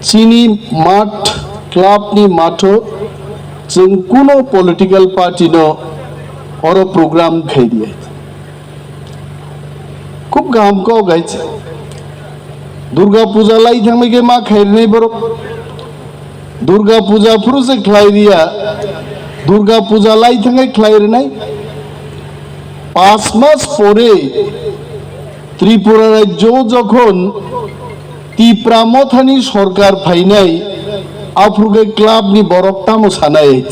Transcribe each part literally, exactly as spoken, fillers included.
Chini math, club ni matho chwng kuno political party no oro program khai di. Khub kaham kok hai. Durga puja lai thangmai khe ma khai rwnai borok. Durga puja phuru se khlai riya. Durga puja lai thangwi khlai rwnai. Pas mas pore Tripura rajyo jokhon Tipra Mothani sorkar phainai, aphuru khe club ni borok tamo sanai?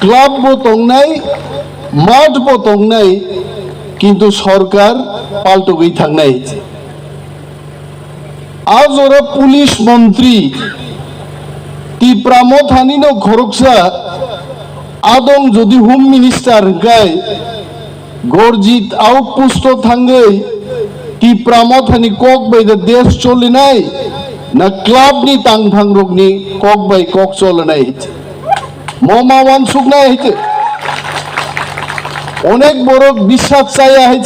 Club bo tongnai, math bo tongnai, kintu sorkar paltogwi thangnai. A jora police montri Tipra Mothani no khoroksa adong jodi Home Minister hwnkhe Gorjit outpost o thangwi Tipra Mothani kok bai da desh cholinai na club ni tangphang rokni kok bai kok cholinai? Mo ma wansuknai hai. Onek borok biswas chaya hai.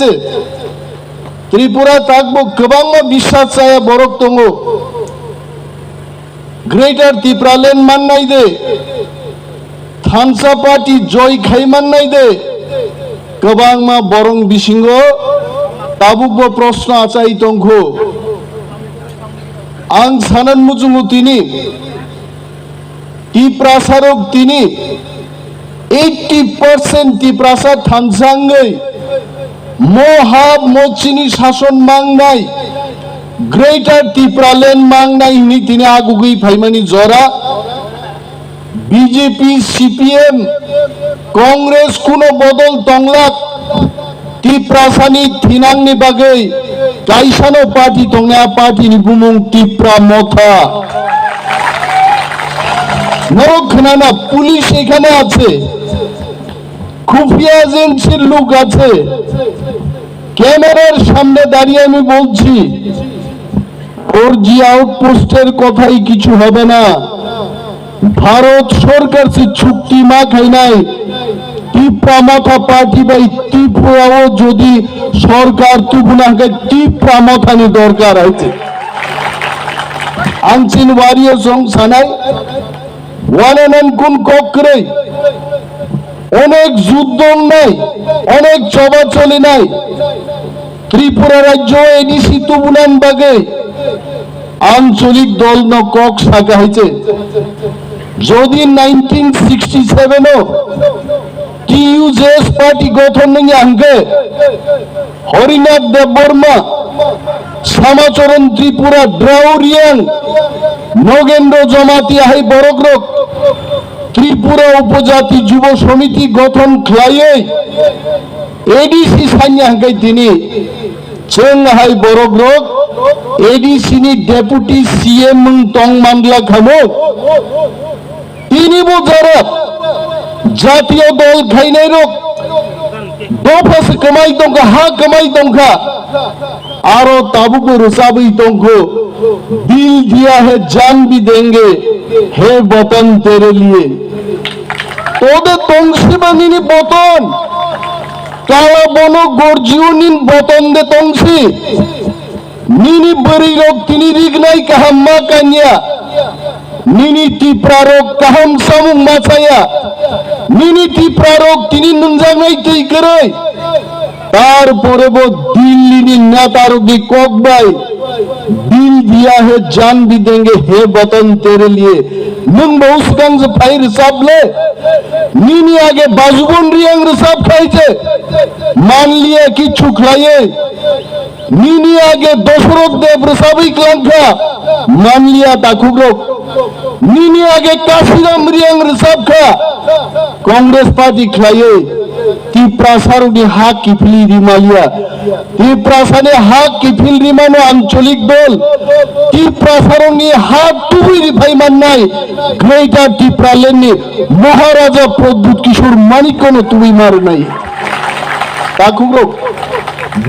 Tripura takbo kwbangma biswas chaya borok tongo. Greater Tipraland mannai de, thansa party joy khai mannai de, kwbangma borong bisingo tabukbo proshno achai tongkho. Ang sanan muchungo tini, Tiprasarok tini eighty percent Tiprasa thansa wngwi mo ha mo chini sason mangnai, Greater Tipraland mangnai hwnwi tini agugwi phaimani jora B J P, C P M, Congress kuno bodol tonglak. Tiprasani thinangni bagwi kaisano party tongnai, a party ni bumung Tipra Motha. Norok khwnana, police এখানে আছে, খুফিয়া এজেন্সির লোক আছে, ক্যামেরার সামনে দাঁড়িয়ে আমি বলছি, ফোর জি আউটপোস্টের কথাই কিছু হবে না। ভারত সরকার সে চুক্তি না খাই নাই। Tipra Motha party bai Tripura o jodi sorkar tubuna hwnkhe Tipra Motha ni dorkar hai se. Ang chini wario song sanai, wananan kun kok kwrwi. Onek juddo wngnai, onek choba cholinai. Tripura rajyo A D C tubunan bagwi ancholik dol no kok saka hai se. Jodi nineteen sixty seven o T U J S party gothon wngya hwnkhe, Harinath Debbarma, Samacharan Tripura, Drao Reang, Nogendra Jamatia hai borokrok Tripura Upojati Jubo Somiti gothon khlaiwi A D C sanya hwnkhe tini chwng hai borokrok A D C ni Deputy C M wng tong manla khamu. Tini bo jora jatiyo dol khainai rok dopha se kwmai tongkha, ha kwmai tongkha, aro tabukbo rwchabwi tongkho, "Dil diya hai jaan bhi denge, hai watan tere liye." Tode tongsi ba nini boton, kala bono gorjiu nin boton de tongsi. Nini bwrwi rok tini rignai kaham ma kanya. Nini Tipra rok kaham samung ma chaya. Nini Tipra rok tini nungjaknai twi kwrwi. Tarpore bo Delhi ni neta rok ni kok bai, "Dil diya hai jaan bhi denge, hai watan tere liye." Nwng bo swkang je phai rwchap le. Nini age Bajubon Reang rwchap khai je. Manliya kichu khlaiwi. Nini age Dosoroth Deb rwchabwi klangkha, manliya takhukrok. Nini age Kashiram Reang rwchapkha, Congress party khlaiwi. Tiprasarokni ha kiphilwi rimaliya. Tiprasani ha kiphil rimano ancholik dol. Tiprasarokni ha tubui riphai mannai Greater Tipraland ni Maharaja Pradyut Kishore Manikya no tubui ma rwnai. Takhukrok,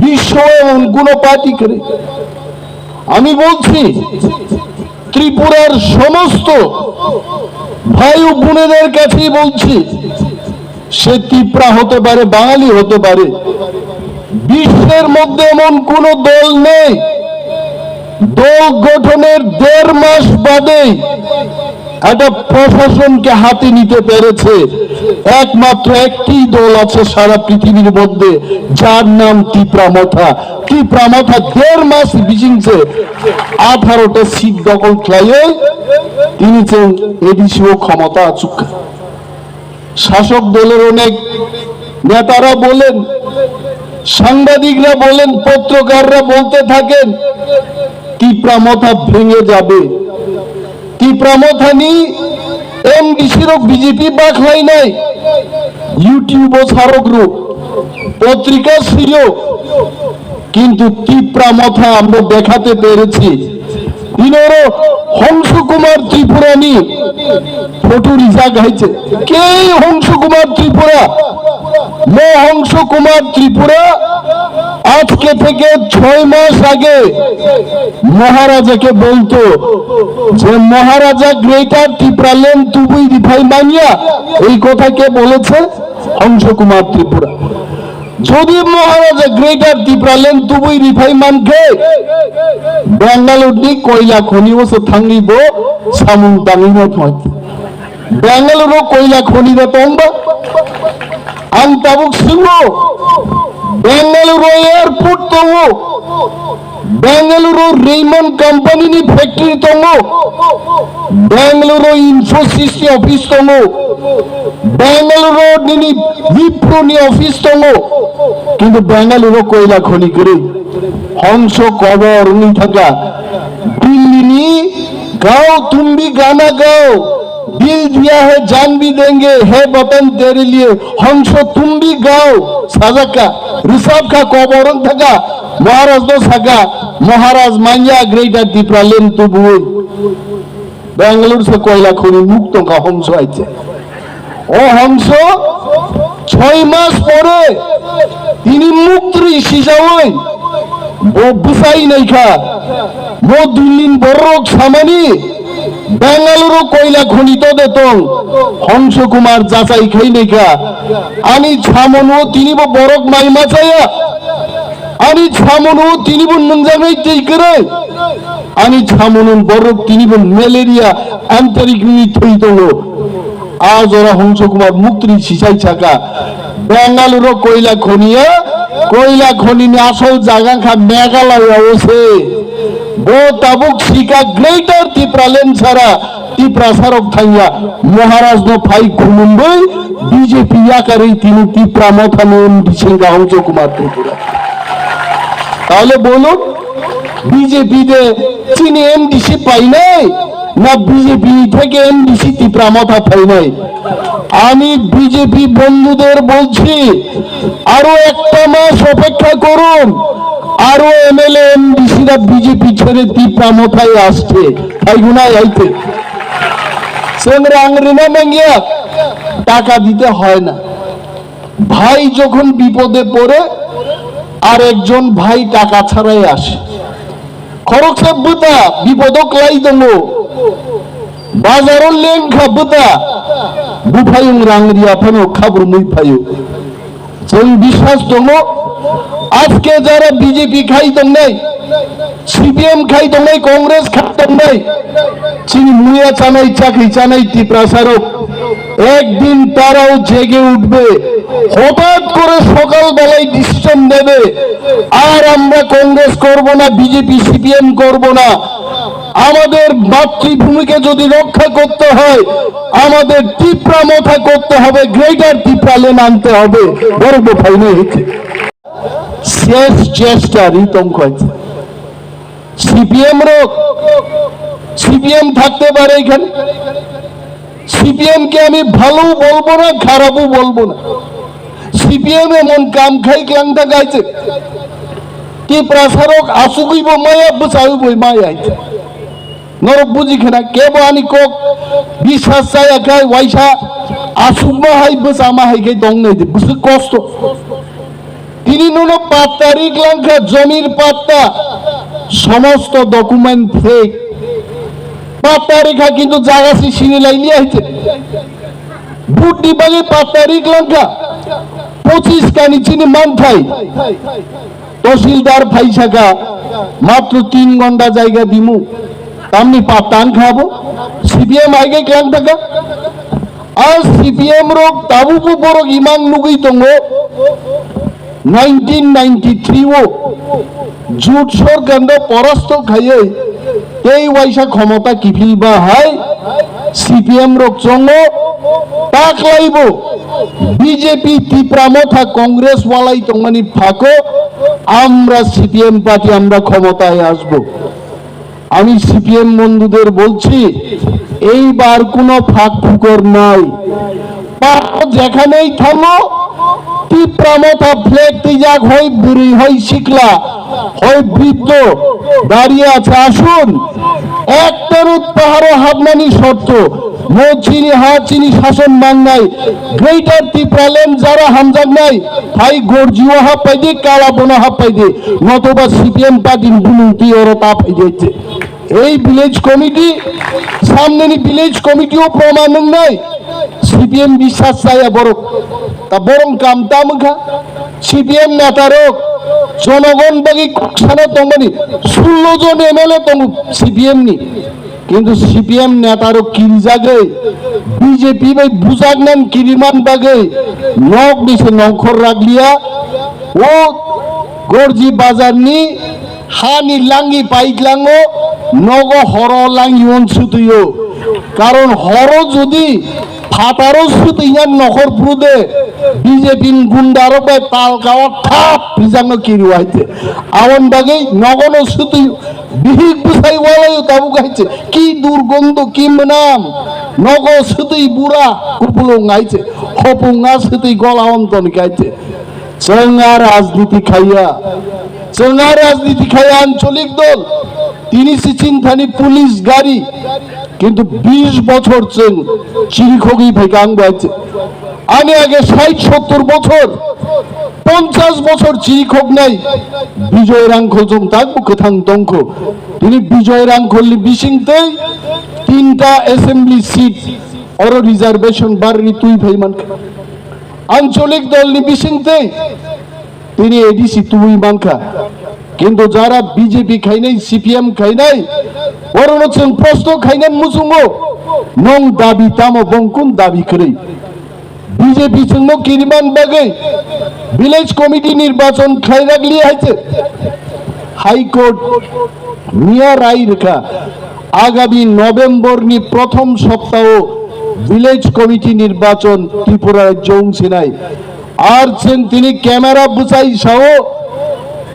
বিশ্ব এমন কোনো পার্টি করে। আমি বলছি, ত্রিপুরার সমস্ত ভাই ও বোনেদের কাছেই বলছি, সে তিপ্রা হতে পারে, বাঙালি হতে পারে, বিশ্বের মধ্যে এমন কোনো দল নেই, দল গঠনের দেড় মাস বাদেই একটা প্রশাসনকে হাতে নিতে পেরেছে। একমাত্র একটি দল আছে সারা পৃথিবীর মধ্যে, যার নাম তিপ্রা মথা। তিপ্রা মথা দেড় মাস বিজিংসে আঠারোটা সিট দখল খাইয়ে তিনি চেন এডিসিও ক্ষমতা আচুক্কা। শাসক দলের অনেক নেতারা বলেন, সাংবাদিকরা বলেন, পত্রকাররা বলতে থাকেন, তিপ্রা মথা ভেঙে যাবে। তিপ্রা মথানি এমডিসি রো বিজেপি বাখলাই নাই, YouTube ও সারক রূপ, পত্রিকা সিও, কিন্তু তিপ্রা মথা আমরা দেখাতে পেরেছি। ইনোরো হংস কুমার ত্রিপুরানি ফটো রিজাক হয়েছে। কে এই হংস কুমার ত্রিপুরা? মো হংস কুমার ত্রিপুরা আজকে থেকে ছয় মাস আগে মহারাজাকে বলতো যে, "মহারাজা, গ্রেটার ত্রিপুরাল্যান্ড তুবুই রিফাই মানিয়া।" এই কথা কে বলেছে? হংস কুমার ত্রিপুরা। যদি মহারাজা গ্রেটার ত্রিপুরাল্যান্ড তুবুই রিফাই মানকে, বেঙ্গালুরুনি কয়লা খনি ওসে থাংনিবো, samung tangwi no thoi. Bengaluru koila khoni da tongba? Ang tabuk singo, Bengaluru airport tongo, Bengaluru Raymond company ni factory tongo, Bengaluru Infosys ni office tongo, Bengaluru nini Wipro ni office tongo, kintu Bengaluru koila khoni kwrwi. Hongso kobor wngwi thangkha. Delhi ni "Gao, tum bhi gana gao, dil diya hai jaan bhi denge, hai watan tere liye, hum sab tum bhi gao," sajakka, rwchapkha, kobor wng thangkha, Maharaj no sakha, "Maharaj manya Greater Tipraland tubui." Bangalore se koila khoni nuk tongkha hongso aise. O hongso choi mas pore tini muktri sijaui bo bwsai naikha. Mo Delhi ni borok samani Bengaluru koila khoni to de tong. Hongso Kumar jachai khai naikha. Ani samono tini bo borok mai machaya. Ani samono tini bo nungjaknai twi kwrwi. Ani samono borok tini bo malaria antarik ni thwi tongo. A jora Hongso Kumar muktri sisai saka, Bengaluru koila khoniya, koila khoni ni asol jaga kha Meghalaya o se. Bo tabuk sika Greater Tipraland sara, Tiprasa rok thangya, Maharaj no phai khumumbai B J P yakarwi tini Tipra Motha ni M D C wngkha Hongso Kumar Tripura. Tahole bolun, B J P de chini M D C painai? না বিজেপি থেকে এমডিসি তিপ্রা মথা ফাইনাই। আমি বিজেপি বন্ধুদের বলছি, আরো একটা মাস অপেক্ষা করুন, আরো এমএলএ এমডিসিরা বিজেপি ছেড়ে তিপ্রা মথায় আসছে। তাই গুনায় আইতে সেংরা আংরিনা মেঙ্গিয়া টাকা দিতে হয় না। ভাই যখন বিপদে পড়ে, আর একজন ভাই টাকা ছাড়াই আসে। Khoroksa bwta bipodo kwlai tongo, bazaro lengkha bwta, buphayung rang riya phano khabrumwi phaio. Chwng biswas tongo, ajke jara B J P khai tongnai, C P M khai tongnai, Congress khai tongnai, chini muya chanai, chakri chanai Tiprasa rok, একদিন তারাও জেগে উঠবে, হঠাৎ করে সকালবেলায় ডিসিশন নেবে, আর আমরা কংগ্রেস করব না, বিজেপি সিপিএম করব না। আমাদের মাতৃভূমিকে যদি রক্ষা করতে হয়, আমাদের তিপ্রা মথা করতে হবে, গ্রেটার তিপ্রাল্যান্ড আনতে হবে। বড় ফাইনাল হয়েছে। শেষ চেষ্টা রিতম কয়েছে। সিপিএম রক, সিপিএম থাকতে পারে এখানে। সিপিএম কে আমি ভালো বলবো না, খারাপও বলবো না। সিপিএম এমন কাম খাই ক্লাংটা গাইছে। কি প্রসারক আসুকুইব মায়া, বসাউব মায়া। Norok buji khena, kebo ani kok biswas chaya khai, waisa asukma hai, bwchama hai khai tong nai de, bwswk kosto. Tini nono patta rik langkha, jomir patta, somosto document fake. Patta rikha kintu jaga si sini lai liya hite. Vote ni bagwi patta rik langkha. Pochis kani chini manthai. Tahsildar phaisaka matro tin ghonta jaiga dimu. Tamni patta wngkha abo. C P M aigai klang thaka. A C P M rok tabubo borok imang nugui tongo. Nineteen ninety-three o jut sorkar no porasto khaiwi tei waisa khomota kiphilba hai C P M rok chongo. Taklaibo B J P Tipra Motha Congress walai tongmani phago amra C P M party amra khomotaye asbo. আমি সিপিএম বন্ধুদের বলছি, এইবার কোনো ফাঁক ফুকর নাই। পাড়া যেখানেই থামো, তিপ্রা মথা ফ্ল্যাগ তৈজাক, হয় বুড়ি, হয় শিকলা, হয় বৃদ্ধ দাঁড়িয়ে আছে। আসুন, এক তারুত পাহাড়ো হাবনানি শর্ত, মো চিনি হা চিনি শাসন মাংনাই, গ্রেটার তিপ্রাল্যান্ড যারা হামজাক নাই, তাই গর্জিও হাপ্পাই দে, কালা বনো হাপ্পাই দে, নতুবা সিপিএম পার্টির বুলুন্তি ওরা তা পাই দিয়েছে। এই ভিলেজ কমিটি, সামনেনি ভিলেজ কমিটিও প্রমাণ নাই, সিপিএম বিশ্বাস চাইয়া বড়, তা বরং কাম তামুখা, সিপিএম নেতারও জনগণ বাকি ককসানো তমানি ষোলো জন এমএলএ তমু সিপিএম নি। কিন্তু সিপিএম নেতারও কিরিজাগৈ BJP bai bujaknan kiriman bagwi nok bisi nongkhor rakliya. O Gorji bazarni hani langi paitlango nogo horo langi on sutuyo. Karon horo jodi phataro sutuinan nokhor prude B J P ni gunda rok bai talka o thap rijangno kiriwaite. Aboni bagwi nogono sutuyo. Bihik bwsai walaio tabuk hai se, ki durgondo, ki mwnam, nogo swtwi bura kupulung hai se, hopung a swtwi gola ontoni kai se. Chwng a rajniti khaiya, chwng a rajniti khaiya ancholik dol, tini si chinthani police gari, kintu bish bochor chwng chirikhogwi phaikha ang bo hai se. Ani age sait sottor bochor, ponchas bochor chirikhoknai Bijoy Rangkhol chwng takbo kwthang tongkho. Tini Bijoy Rangkholni bisingtwi tinta assembly seat oro reservation barni twi phai mankha. Ancholik dolni bisingtwi tini A D C twi mankha. Kintu jara B J P khainai, C P M khainai, orono chwng prosto khainani muchungo, nong dabi tamo, bongkun dabi kwrwi. B J P chwngno kiriman bagwi village committee nirbachon khlairakli hai se. High Court miya rai rwkha, agami November ni prothom soptaho village committee nirbachon Tripura rajyo wngsinai. Ar chwng tini camera bwchai sao,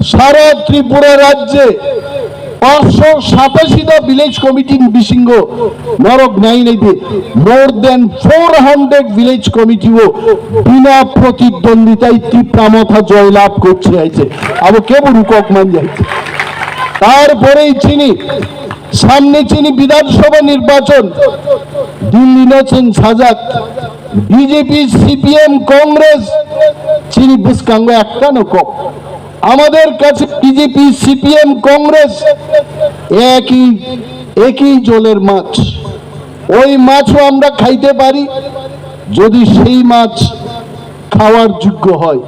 sara Tripura rajye paanch sho satashi ta village committee ni bisingo norok nai nai di, more than four hundred village committee o bina protidwonditai Tipra Motha joy labh korche hai se. Abo kebo rukok man jai se. Tarpore chini samne chini Bidhan Sabha nirbachon, Dilli no chwng sajak, B J P, C P M, Congress chini bwskango ekta no kok. আমাদের কাছে BJP, CPM, Congress একই, একই জলের মাছ। ওই মাছও আমরা খাইতে পারি, যদি সেই মাছ খাওয়ার যোগ্য হয়।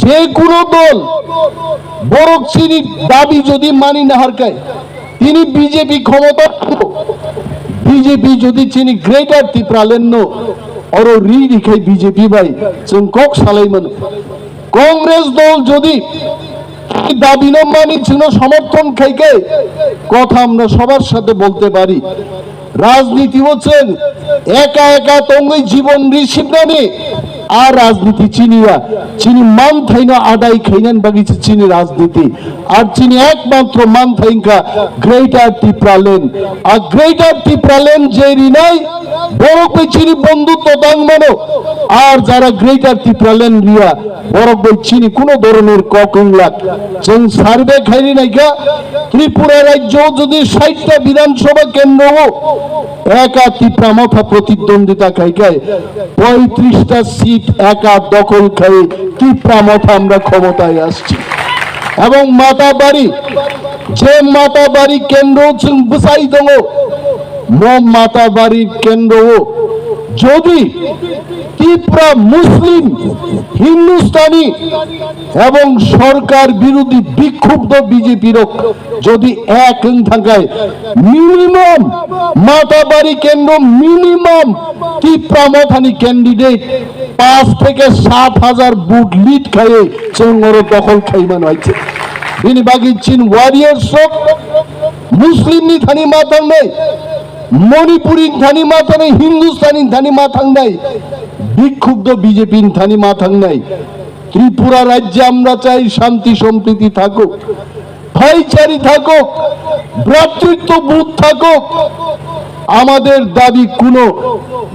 যে কোনো দল বরং চিনি দাবি যদি মানি না হারকায়, তিনি বিজেপি ক্ষমতা, বিজেপি যদি চিনি গ্রেটার ত্রিপুরাল্যান্ড নো অরো রি রিখাই বিজেপি বাই চং কক সালাই মানে। কংগ্রেস দল যদি দাবি না মানি চিনো সমর্থন খাইকে কথা আমরা সবার সাথে বলতে পারি। Rajniti o chwng eka eka tongwi jibon risibnani a rajniti chiniya, chini manthaino adai khainani bagwi se chini rajniti. Ar chini ekmatro manthai wngkha Greater Tipraland. A Greater Tipraland je rinai borok bai chini bondhutto tangmano. Ar jara Greater Tipraland riya, borok bai chini kuno doronor kok wnglak. Chwng survey khairi naikha, Tripura rajyo jodi sait ta Bidhan Sabha kendro o eka Tipra Motha protidwondita khai khai poitrish ta seat eka dokhol khai Tipra Motha amra khomotaye aschi. Ebong Matabari, je Matabari kendro chwng bwsai tongo, mo Matabari kendro o jodi Tipra Muslim, Hindustani এবং সরকার বিরোধী বিক্ষুব্ধ BJP rok jodi ek wng thangkhai, minimum Matabari kendro minimum Tipra Mothani candidate পাঁচ থেকে সাত হাজার vote lead খাইয়ে chwng oro dokhol khaimano hai se. Bini bagwi chin warriors rok Muslim ni thani ma thangnai, Manipuri ni thani ma thangnai, Hindustani ni thani ma thangnai, বিক্ষুব্ধ BJP ni thani ma thangnai. Tripura রাজ্যে আমরা চাই শান্তি সম্প্রীতি থাকুক, ভাইচারি থাকুক, ভ্রাতৃত্ব বোধ থাকুক। আমাদের দাবি কোনো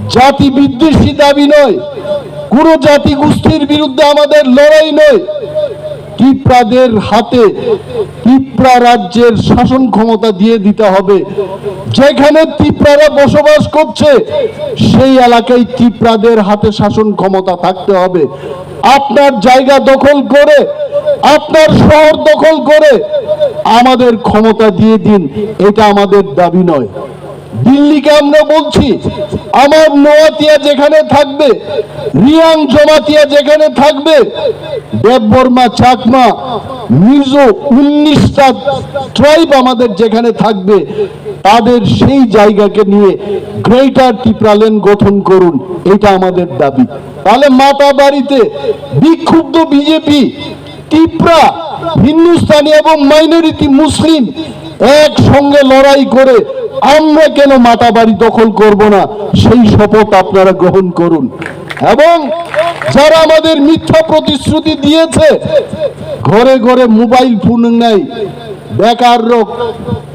জাতি বিদ্বেষী দাবি নয়, কোনো জাতিগোষ্ঠীর বিরুদ্ধে আমাদের লড়াই নয়। তিপ্রাদের হাতে তিপ্রা রাজ্যের শাসন ক্ষমতা দিয়ে দিতে হবে। যেখানে তিপ্রারা বসবাস করছে, সেই এলাকায় তিপ্রাদের হাতে শাসন ক্ষমতা থাকতে হবে। আপনার জায়গা দখল করে, আপনার শহর দখল করে আমাদের ক্ষমতা দিয়ে দিন, এটা আমাদের দাবি নয়। দিল্লিকে আমরা বলছি, আমার নোয়াতিয়া যেখানে থাকবে, রিয়াং জমাতিয়া যেখানে থাকবে, দেববর্মা, চাকমা, মিজো, উনিশটা ট্রাইব আমাদের যেখানে থাকবে, তাদের সেই জায়গাকে নিয়ে গ্রেটার টিপ্রাল্যান্ড গঠন করুন, এটা আমাদের দাবি। তাহলে মাতাবাড়িতে বিক্ষুব্ধ বিজেপি, তিপ্রা, হিন্দুস্তানি এবং মাইনরিটি মুসলিম একসঙ্গে লড়াই করে আমরা কেন মাতাবাড়ি দখল করব না, সেই শপথ আপনারা গ্রহণ করুন। এবং যারা আমাদের মিথ্যা প্রতিশ্রুতি দিয়েছে, ঘরে ঘরে মোবাইল ফোন নাই, বেকার লোক,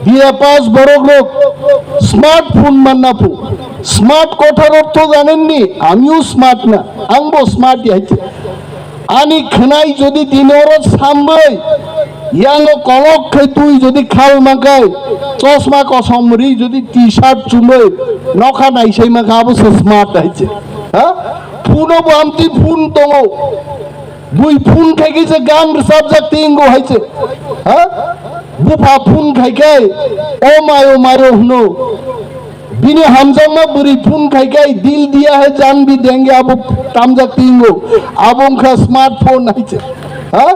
বিএ পাস বড় লোক, স্মার্টফোন মান্না ফু। স্মার্ট কথার অর্থ জানেননি? আমিও স্মার্ট না, আমিও স্মার্ট হইতে। Ani khwnai jodi dinoro sambai, yango kolok khai twi jodi khal mangkai, chosma kosom ri jodi T-shirt chumbai, nokha naisai mangkha, abo se smart hai se. Ha? Phone bo amtwi phone tongo. Bui phone khai khe se gan rwchapjak tingo hai se. Ha? Bupha phone khai khai, "O mayo, mayo," hwno. Bini hamjakma bwrwi phone khai khai, "Dil diya hai jaan bhi denge," abo tamjak tingo. Abo wngkha smartphone hai se. Ha?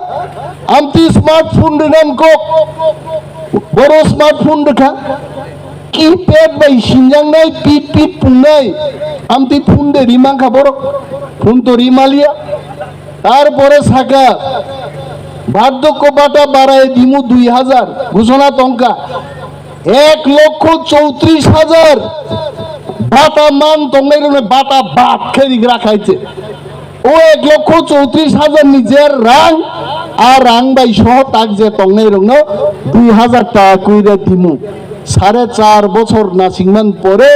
Amtwi smartphone rwnan kok. Boro smartphone rwkha. Keypad bai sinjaknai, pip pip pungnai. Amtwi phone de rimang kha borok. Phone to rimaliya. Tarpore saka, বার্ধক্য ভাতা বাড়ায় দিমু দুই হাজার, ঘোষণা tongkha, এক লক্ষ চৌত্রিশ হাজার ভাতা মান tongnai rokno bata bad khe rigra khai se. O ek lokho chowtrish hajar ni je rang, a rang bai soho tak je tongnai rokno dui hajar taka kwi re dimu. Sare char bochor nasingman pore,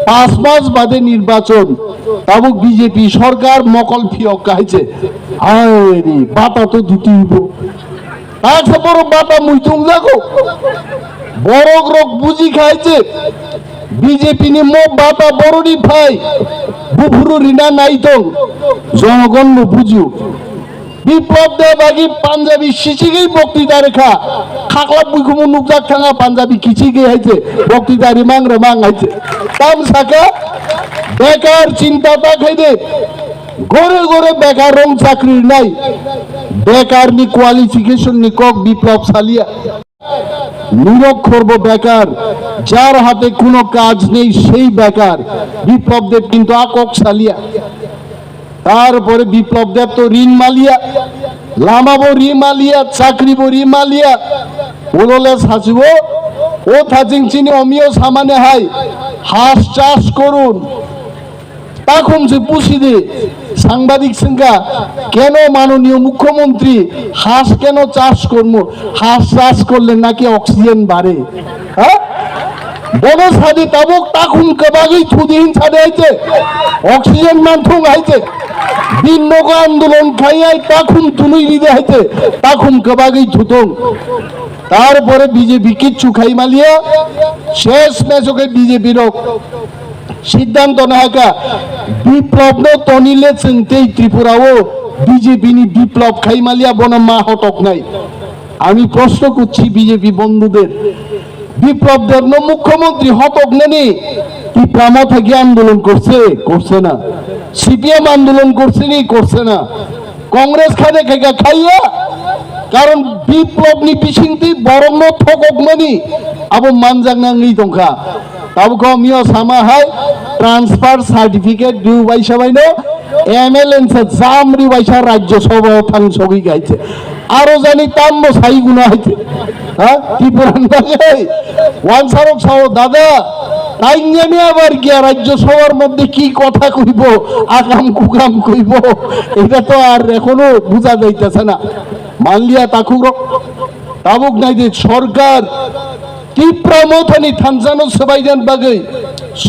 panch mas bade nirbachon, tabuk B J P sorkar mokol phiyok kahai se. Hai re, bata to diti bo. Taksa borok bata muitung jago. Borok rok buji khai je B J P ni mo bata boroni phai. Buphuru rina naitong. Jonogon no bujiu. Biplab Deb agi Punjabi sichigwi boktita rwkha. Khakla buikhumu nukjak thanga Punjabi kichigwi hai je boktita rimang ramang hai je. Tam saka bekar chinta ta khai de. Gore gore bekar rong chakri nai. Bekar ni qualification ni kok Biplab salia. নিরক্ষর bo bekar, যার হাতে কোনো কাজ নেই সেই বেকার। বিপ্লব দেব কিন্তু a kok salia. Tarpore Biplab Deb to rin malia, lama bo ri malia, chakri bo ri malia. Ulole sachibo, o thajing chini omio samane hai, হাঁস চাষ করুন। Takhum se pusi di, sangbadik swngkha, "Keno manoniyo mukhyamantri haas keno chas kormo? Haas chas korle naki oxygen bare?" Ha? Bono sadi tabuk takhum kwbagwi thudi hin sadi hai se, oxygen manthung hai se. Din nogo andolon khai ai takhum tunui ride hai se, takhum kwbagwi thutung. Tarpore B J P kichu khai malia, ses mesoke B J P rok. Siddhanto nahaka, Biplab no tonile chwng tei Tripura o B J P ni Biplab khai malia bono ma hotoknai. আমি প্রশ্ন করছি বিজেপি বন্ধুদের, বিপ্লব দেব no মুখ্যমন্ত্রী হতক নেনি তীব্র মথা কি আন্দোলন করছে, করছে না? সিপিএম আন্দোলন করছে নি? করছে না। কংগ্রেস খানে খাইকা খাইয়া, কারণ বিপ্লব নি বিসিংতি বরং নো থকক মানি আবো মানজাক নাঙ্গি তংখা। তাবো কমিও সামা হাই ট্রান্সফার সার্টিফিকেট দিউ বাইসা বাইনো এমএলএন সে জামরি বাইসা রাজ্যসভা থাং সগি গাইছে। আরো জানি তাম্ব সাইগুনা হইতে, হ্যাঁ, ত্রিপুরান বাজে ওয়ান সারক সাও দাদা, তাই জানি আবার গিয়া রাজ্যসভার মধ্যে কি কথা কইব, আকাম কুকাম কইব, এটা তো আর এখনো বুঝা যাইতেছে না। মানলিয়া তাকুরক তাবুক নাই যে সরকার ত্রিপুরা মথানি থানসানো সবাইজান বাগৈ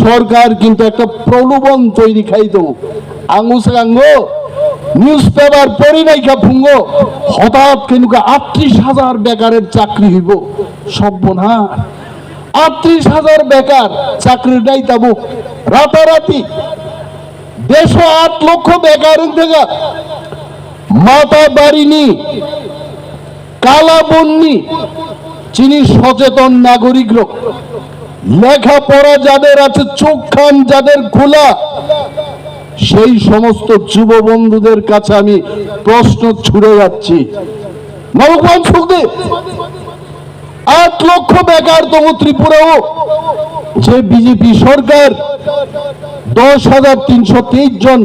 সরকার কিন্তু একটা প্রলোভন তৈরি খাইতো। আঙ্গু সাঙ্গো নিউজ পেপার পড়ি নাই খা ফুঙ্গো, হঠাৎ কেনুকা আটত্রিশ হাজার বেকারের চাকরি হইব। সর্বনাশ। আটত্রিশ হাজার বেকার চাকরি নাই তাবুক। রাতারাতি দেশো আট লক্ষ বেকার থাকা মাথা বাড়িনি কালা বন্নি চিনি সচেতন নাগরিক রক লেখাপড়া যাদের আছে, চোখ কান যাদের খোলা, সেই সমস্ত যুব বন্ধুদের কাছে আমি প্রশ্ন ছুড়ে যাচ্ছি। নবকুমার সুখদেব, আট লক্ষ বেকার তবু ত্রিপুরাও যে বিজেপি সরকার দশ হাজার তিনশো তেইশ জন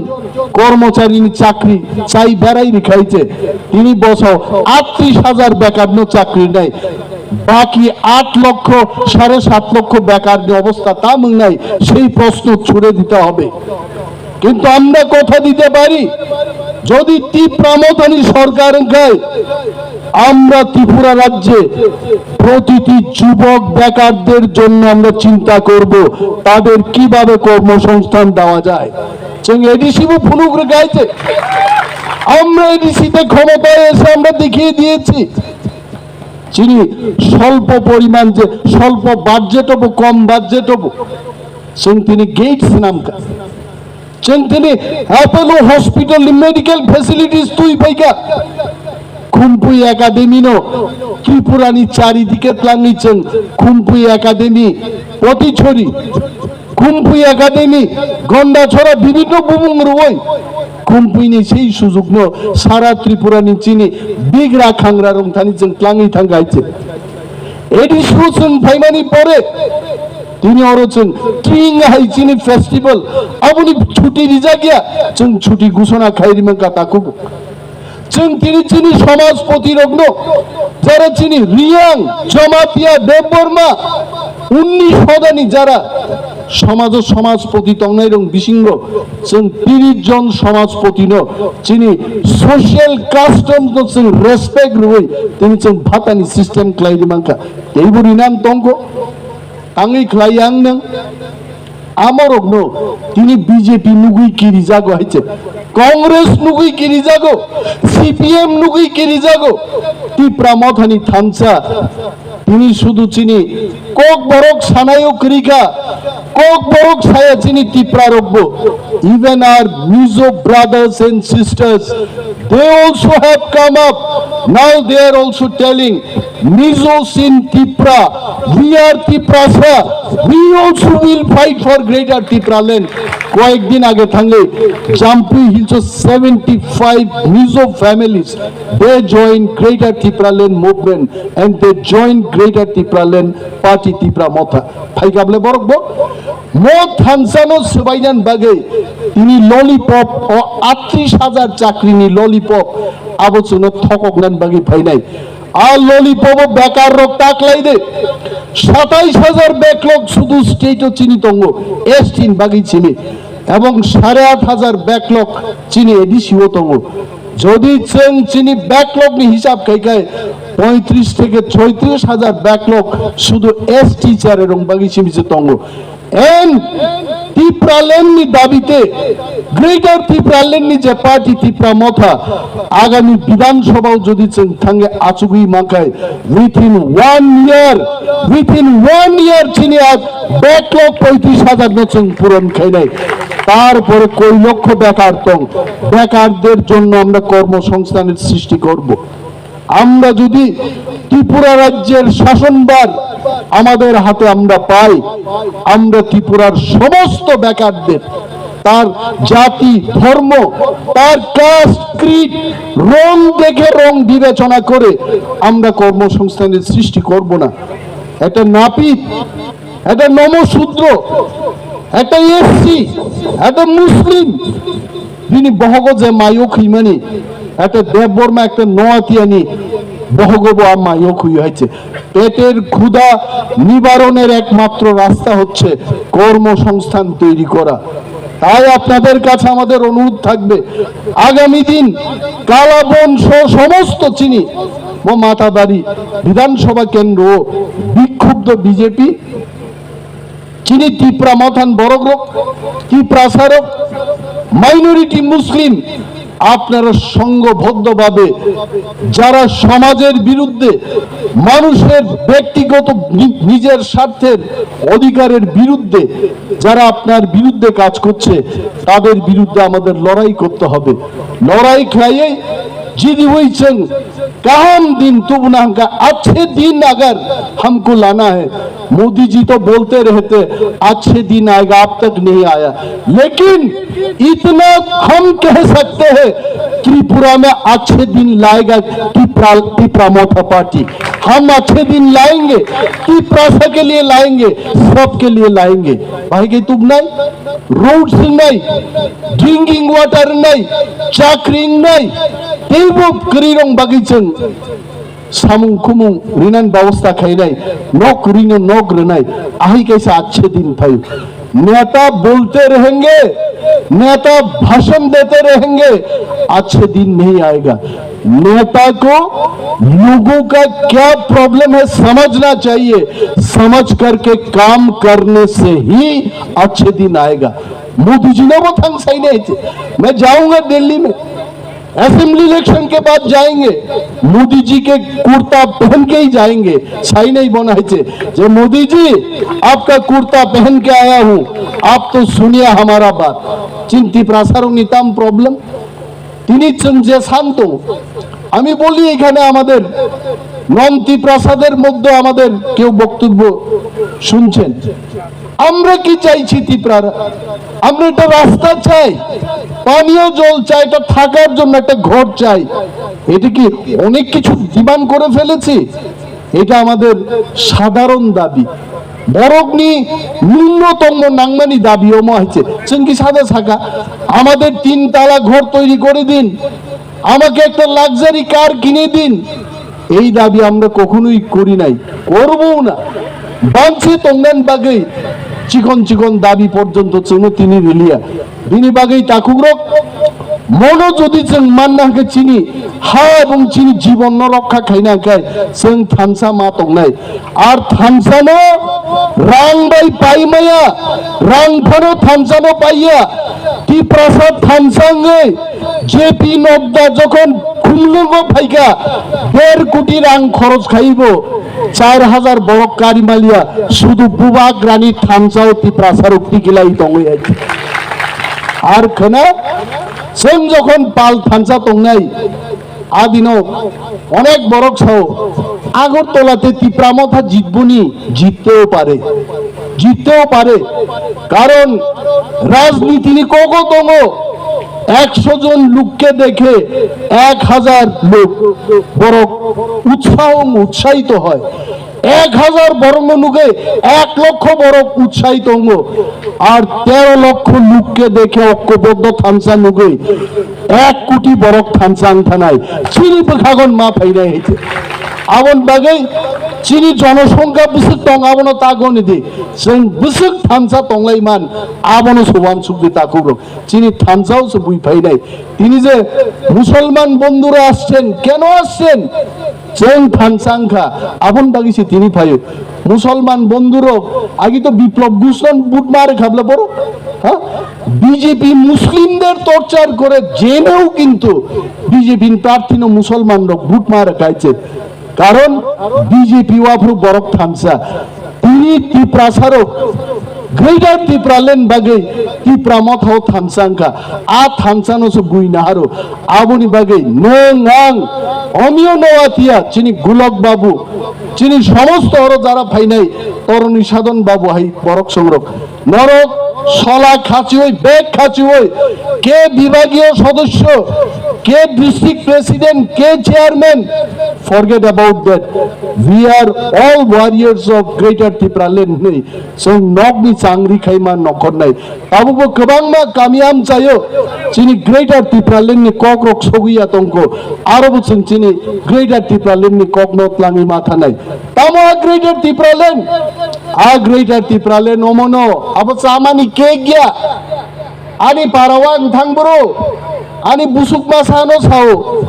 কর্মচারী চাকরি চাই বেড়াই রেখাইছে। তিনি বছর আটত্রিশ হাজার বেকার নো চাকরি নাই। বাকি আট লক্ষ, সাড়ে সাত লক্ষ বেকার যে অবস্থা তা মুং নাই, সেই প্রশ্ন ছুড়ে দিতে হবে। কিন্তু আমরা কথা দিতে পারি, যদি ত্রিপুরা মথানি সরকার হয়, আমরা ত্রিপুরা রাজ্যে প্রতিটি যুবক বেকারদের জন্য আমরা চিন্তা করব, তাদের কিভাবে কর্মসংস্থান দেওয়া যায়। जों एडीसी बो फुलुक रे गाइते। আমরা এডিসিতে ক্ষমতায় এসে আমরা দেখিয়ে দিয়েছি। চিনি স্বল্প পরিমাণ যে স্বল্প বাজেট হবো, কম বাজেট হবো। जों tini gates namkha। जों tini Apollo hospital ni medical facilities twi paikha। Khumpui Academy no Tripura ni charidike tlangwi जों Khumpui Academy, Potichori, Khumpui Academy, Gondachora bibhinno bumung rwoi Khumpui ni sei sujukno sara Tripura ni chini bigra khangra rungthani जों tlangwi thangkha hai se. Edisibo जों phaimani pore tini oro जों tring hai chini festival aboni chuti rijak ya, जों chuti gusona khai rimang kha takhuk. जों tini chini somajpoti rokno, jara chini Riyang, Jamatia, Debbarma, unnish hodani jara somajo somajpoti tongnai rok bisingo जों tris jon somajpotino chini social custom no जों respect rwui tini जों bhatani system khlai rimang kha. Teibo rinang tongkho. Tangwi khlai yang nang. Amorokno tini B J P nugwi kirijago hai se. Congress nugwi kirijago, C P M nugwi kirijago. Tipra Mothani thansa tini sudu chini Kokborok sanayo kwrwi kha. Kokborok saya chini Tipra rokbo. Even our Mizo brothers and sisters, they also have come up. Now they are also telling, Mizos in Tipra, we are Tiprasa, we also will fight for Greater Tipraland. কয়েকদিন আগে থাকলে Jampui Hills seventy five Mizo families, they joined Greater Tipraland movement and they joined Greater Tipraland Party Tipra Motha. Phaikable borok bo mo thansano swbainan bagwi tini lollipop o atris hajar chakrini lollipop abo chwngno thokoknan bagwi phainai. A lollipop o bekar rok ta khlai de. Satais hajar backlog sudu state o chini tongo, S T ni bagwi chini. Ebong sare at hajar backlog chini A D C o tongo. Jodi chwng chini backlog ni hisab khai khai poitris theke choitris hajar backlog sudu S T chare rong bagwi chini se tongo. And Tipraland ni dabite, Greater Tipraland ni je party Tipra Motha, agami Bidhan Sabha o jodi chwng thange achugwi mankhai, within one year, within one year chini ag backlog poitris hajar no chwng puron khainai. তারপরে কয় লক্ষ বেকার tong, বেকারদের জন্য আমরা কর্মসংস্থানের সৃষ্টি করব। আমরা যদি ত্রিপুরা রাজ্যের শাসনভার আমাদের হাতে আমরা পাই, আমরা ত্রিপুরার সমস্ত বেকারদের তার জাতি, ধর্ম, তার কাস্ট, ক্রিড, রং দেখে, রং বিবেচনা করে আমরা কর্মসংস্থানের সৃষ্টি করব না। এটা নাপিত, এটা নমশূদ্র, এটা এসসি, এটা মুসলিম, bini bohogo je mayo khwimani, একটা দেববর্মা, একটা নোয়াতিয়ানি bohogo bo a mayo khwi haiche. পেটের ক্ষুধা নিবারণের একমাত্র রাস্তা হচ্ছে কর্মসংস্থান তৈরি করা। তাই আপনাদের কাছে আমাদের অনুরোধ থাকবে, আগামী দিন কালাবন সহ সমস্ত চিনি ও মাতাবাড়ি বিধানসভা কেন্দ্র বিক্ষুব্ধ BJP, chini Tipra Mothan borokrok, Tiprasarok, minority Muslim, আপনারা সংঘবদ্ধভাবে যারা সমাজের বিরুদ্ধে, মানুষের ব্যক্তিগত নি-, নিজের স্বার্থের অধিকারের বিরুদ্ধে যারা আপনার বিরুদ্ধে কাজ করছে, তাদের বিরুদ্ধে আমাদের লড়াই করতে হবে। লড়াই খাইয়ে জিদি হইছেন কাহাম দিন তুবনা হামকা আচ্ছে দিন আগার হামকো লানা হ্যায়। मोदी जी तो बोलते रहते, "अच्छे दिन आएगा", अब तक नहीं आया। लेकिन इतना हम कह सकते हैं, त्रिपुरा में अच्छे दिन लाएगा तिपरा, तिपरा मोथा पार्टी। हम अच्छे दिन लाएंगे, तिपरासा के लिए लाएंगे, सबके लिए लाएंगे। भाई के तुम नहीं, रोड्स नहीं, ड्रिंकिंग वाटर नहीं, चाकरी नहीं, तेबो करीरंग बगीचंग। Samung khumung rinan babosta khainai, nok rino nok rinai, ahi kaisa achhe din phai. नेता बोलते रहेंगे, नेता भाषण देते रहेंगे, अच्छे दिन नहीं आएगा। नेता को लोगों का क्या प्रॉब्लम है समझना चाहिए, समझ करके काम करने से ही अच्छे दिन आएगा। मोदी जी ने वो थंग सही नहीं थे। मैं जाऊंगा दिल्ली में, असेंबली इलेक्शन के बाद जाएंगे, मोदी जी के कुर्ता पहन के ही जाएंगे। Sai nai bona hoiche je, "Modi जी, आपका कुर्ता पहन के आया हूँ, आप तो सुनिए हमारा बात।" Chini Tiprasarokni tam problem? Tini chwng je san tongo, আমি বলি এখানে আমাদের নন তিপ্রাসাদের মধ্যে আমাদের কেউ বক্তব্য শুনছেন? আমরা কি চাইছি তিপ্রারা? আমরা একটা রাস্তা চাই, পানীয় জল চাই, একটা থাকার জন্য একটা ঘর চাই। এটা কি অনেক কিছু ডিমান্ড করে ফেলেছি? এটা আমাদের সাধারণ দাবি। বরং নি ন্যূনতম নাংমানি দাবি ওমো হয়েছে। চিংকি সাদা সাকা, আমাদের তিন তালা ঘর তৈরি করে দিন, আমাকে একটা লাক্সারি কার কিনে দিন। এই দাবি আমরা কখনোই করি নাই, করবও না। Banchi tongnan bagwi chikon chikon dabi porjonto chwngno tini riliya. Bini bagwi takhukrok, mono jodi chwng manna hwnkhe chini ha ebong chini jibonno rokha khaina hwnkhe chwng thansa ma tongnai. Ar thansano rang bai pai maya, rang phano thansano paiya. Tiprasa thansa wngwi J P Nadda jokhon Khumlungo phaikha, der koti rang khoroj khaibo, char hajar borok kari maliya, sudu Bubagrani thansao Tiprasarok tigilai tongwi hai. Ar khwna, chwng jokhon pal thansa tongnai, adino onek borok sao, Agartala te Tipra Motha jitboni, jitteও পারে, jitteও পারে, কারণ রাজনীতি ni kogo tongo, একশো জন লোককে দেখে এক হাজার লোক বড় উৎসাহ, উৎসাহিত হয়। এক হাজার বরং লোকে এক লক্ষ বড় উৎসাহিত হবো, আর তেরো লক্ষ লোককে দেখে ঐক্যবদ্ধ থানসা নুগে এক কোটি বড় থানসা আংথানাই চিনি বখাগন ma phainai hai. Aboni bagwi chini jonosongkha bwswk tong, abono ta goni di. Chwng bwswk thansa tonglai man, abono se uansuk di takhukrok. Chini thansao se bui phainai. Tini je মুসলমান বন্ধুরা আসছেন, কেন আসছেন? Chwng thansa wngkha, aboni bagwi se tini phaio. মুসলমান বন্ধুরা, agi to Biplab Ghoshno vote ma rwkha bla borok? Ha? BJP মুসলিমদের টর্চার করে জেনেও কিন্তু বিজেপির প্রার্থী no মুসলমানরা ভোট মারা খাইছে। কারণ বিজেপি ওয়াফরু বরক থানসা। Tini Tiprasarok Greater Tipraland bagwi Tipra Mothao thansa wngkha. A thansano se bui naharo. Aboni bagwi nwng ang Omio Noatia, chini Gulok Babu, chini somosto oro jara phainai Toroni Sadon Babu hai borok songrok. Norok Sola khachiwi, bag khachiwi, ke bibhagiyo sodosyo, ke district president, ke chairman, forget about that. We are all warriors of Greater Tipraland hinwi chwng nokni changri khaima nokhornai. Tabukbo kwbangma kami amchaio chini Greater Tipraland ni kokrok sogwi ya tongkho. Arobo chwng chini Greater Tipraland ni kokno tlangwi ma thanai. Tamo a Greater Tipraland? A Greater Tipraland omono abo chamani cake ya. Ani parao ang thang bro, ani busuk masa no sao,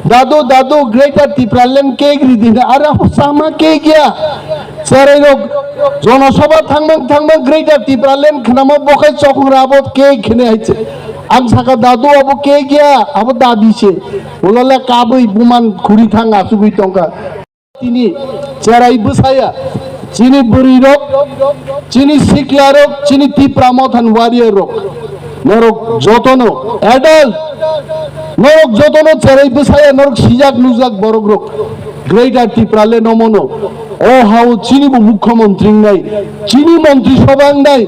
"Dadu, dadu, Greater Tipraland cake ridi na." Are abo chama cake ya. Cherai rok jonosabha thangmang thangmang Greater Tipraland khnama bokhai chokong ra abo cake khne hai se. Ang saka, "Dadu, abo cake ya, abo dabi se." Ulala kabui buman khuri thang asugui tongkha. Tini cherai bwsaya, chini bwrwi rok, chini sikla rok, chini Tipra Mothan warrior rok, norok jotono adult, norok jotono cherai bwsaya, norok sijak nujak borok rok, Greater Tipraland omono, o hao chini bo mukhyamantri wngnai, chini montri sabha wngnai,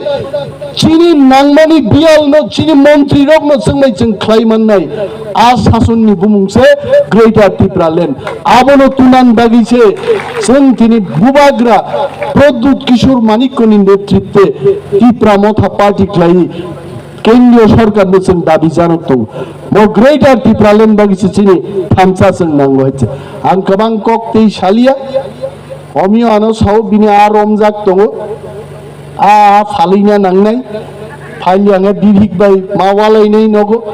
chini nangmani biyal no, chini montri rok no chwngnai chwng khlai mannai. A sasonni bumung se Greater Tipraland. Abono tunan bagwi se chwng tini bubagra Pradyut Kishore Manikko ni netritwe Tipra Motha party khlaiwi kendriyo sorkar no chwng dabi janok tongo. Bo Greater Tipraland bagwi se chini thansa chwng nango hai se. Ang kwbang kok tei salia, omio ano sao bini a romjak tongo. A, a phalwina nangnai, phailiya wngkha Dirhik bai ma walainai nogo,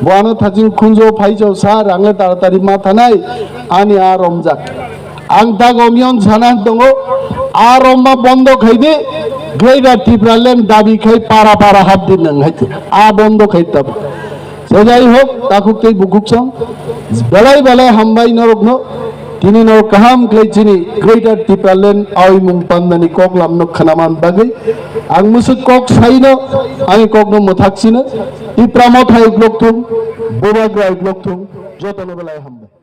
bo ano thaching khunjo phaichao sa, rangle taratari ma thanai, ani a romjak. Ang tak omyong sana tongo, a romma bondo khaidi, Greater Tipraland dabi khai para para hapdi nang hai, a bondo khai tab. So, jai hok, takhuk tei bukhuk song, belai belai hambai norokno, tini norok kaham khlai chini Greater Tipraland awi mung pandani kok lamno khnaman bagwi. Ang musuk kok saino, ani kokno mwthak sino, Tipra Motha uklok thung, Bubagra uklok thung, jotono belai hambai.